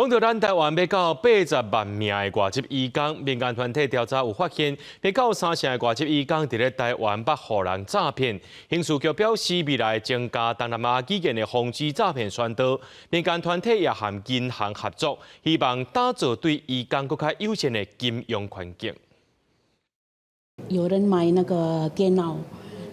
講到咱台灣欲到80萬名的外籍移工，民間團體調查有發現，欲到三成的外籍移工佇咧台灣捌予人詐騙。刑事局表示，未來增加東南亞語言的防止詐騙宣導。民間團體也和銀行合作，希望打造對移工閣較友善的金融環境。有人買那個電腦，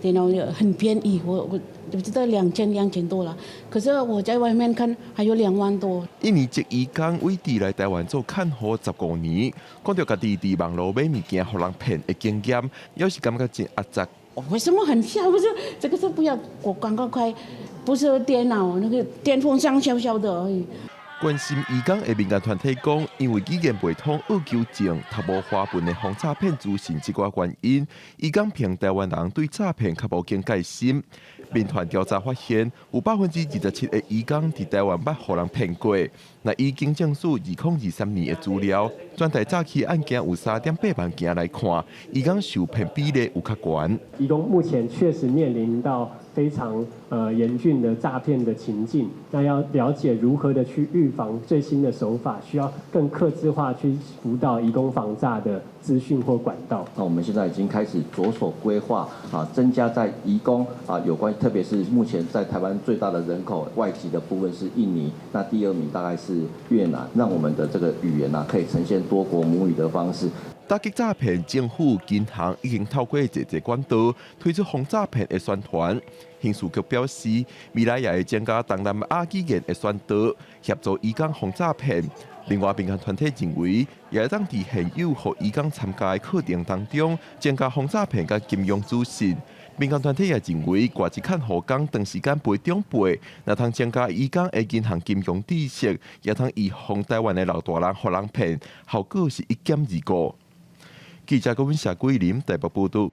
電腦很便宜，我就知道2000多了，可是我在外面看還有2萬多。印尼籍移工偉智來台灣做看護15年，講著家己佇網路買物件予人騙的經驗，猶是感覺真壓榨。為什麼很小？不是這個是不要，我剛剛開，不是電腦，那個電風扇小小的而已。關心移工的民間團體講，因為語言袂通、愛求證、讀無華文的防詐騙資訊這寡原因，移工評台灣人對詐騙較無警戒心。民團調查發現，有27%的移工佇台灣捌予人騙過。若以警政署2023年的資料，全台詐欺案件有3.8萬件來看，移工受騙比例有較懸。移工目前確實面臨到非常嚴峻的詐騙的情境，那要了解如何的去預防最新的手法，需要更客製化去輔導移工防詐的資訊或管道。那我們現在已經開始着手規劃啊，增加在移工啊有關，特別是目前在台灣最大的人口外籍的部分是印尼，那第二名大概是越南，讓我們的這個語言啊可以呈現多國母語的方式。打擊詐騙，政府、銀行已經透過濟濟管道推出防詐騙的宣傳。刑事局表示，未來也會增加東南亞語言的宣導，協助移工防詐騙。另外，民間團體認為，也會當佇現有予移工參加的課程當中，增加防詐騙佮金融資訊。民間團體也認為，外籍看護工長時間陪長輩，若通增加移工的銀行金融知識，也通預防台灣的老大人予人騙，效果是一兼二顧。記者郭文霞、桂林台北報道。